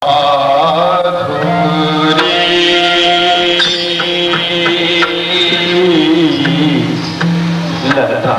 माधुरी लता।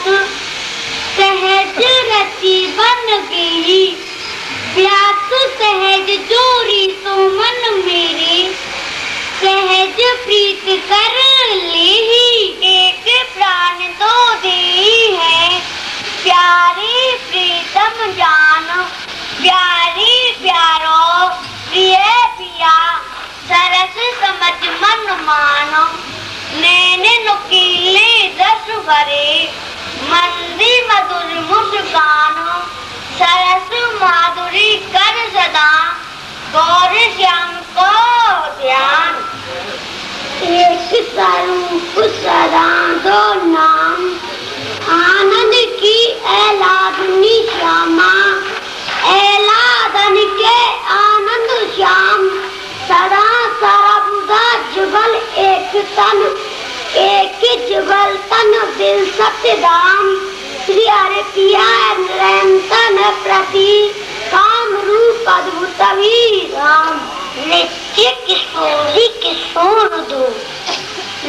रस सहज रति बन गई। प्यास सहज जोरी सो मन मेरे सहज प्रीत कर लेही। एक प्राण दो दे है प्यारी प्रीतम जान, प्यारी प्यारो प्रिय पिया सरस समझ मन मानो। नैन नुकीले रस भरे मंदी मधुर मुस्कान, सरस माधुरी कर सदा गौर श्याम को ध्यान। एक स्वरूप सदा दो नाम, आनंद की ऐलादनी श्यामा, ऐलादन के आनंद श्याम। सदा सरबुदा जुगल एक तन, एक जुगल तन दिल सत्यदाम। श्री हरि पिया निरंतन प्रति काम रूप अद्भुत राम। नित्य किशोरी किशोर दो,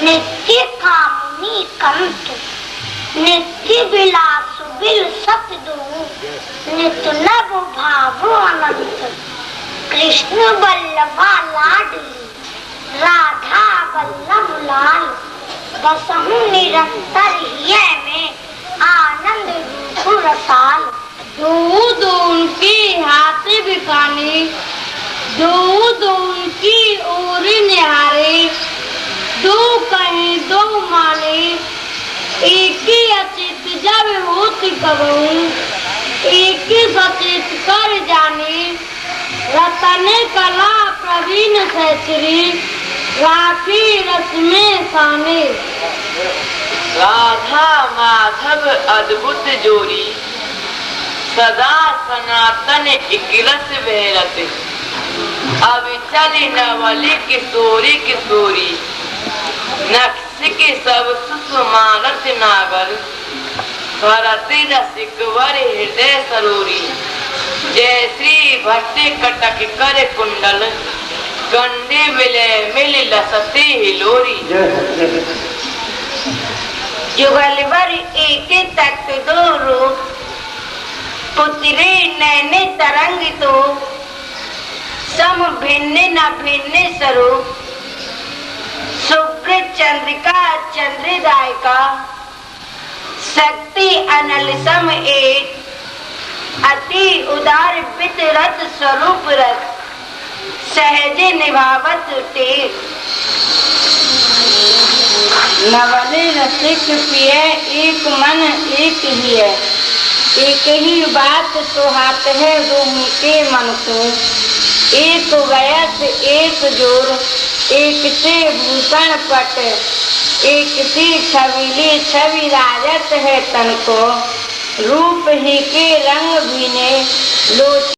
नित्य कामनी कंत, नित्य विलास बिल सत दो, नित्य नव भाव अनंत। कृष्ण बल्लभा लाडली राधा बल्लभ लाल, बसहु निरंतर हिय में आनंद रूप रसाल। दो दो उनके हाथ बिकाने, दो दो उनकी ओर निहारे, दो कहें दो माने, एक ही अचित जब होत कबहू, एक ही सचेत कर जाने। रतन कला प्रवीण सहचरी राखी रस में साने। राधा माधव अद्भुत जोड़ी, सदा सनातन इकरस बहरत। अविचल नवली किशोरी किशोरी, नक्श के सब सुषमारत नागर। भरत रसिकवर हृदय सरोरी, जय श्री भट्ट कटक कर कुंडल। कंडे विलय मिल लसते हिलोरी। जुगलवर एक तख्त दो रूप, पुतरे नैने तरंग तो, सम भिन्न न भिन्न स्वरूप। शुभ्र चंद्रिका चंद्रदायिका, शक्ति अनल सम एक। अति उदार वितरत स्वरूप रस, सहज निभावत टेक। नवल रसिक पिय एक मन एक ही है, एक ही बात सुहात है रूम के मन को। एक वयस एक जोर, एक से भूषण पट, एक सी छविली छवि राजत है तन को। रूप ही के रंग भीने लोच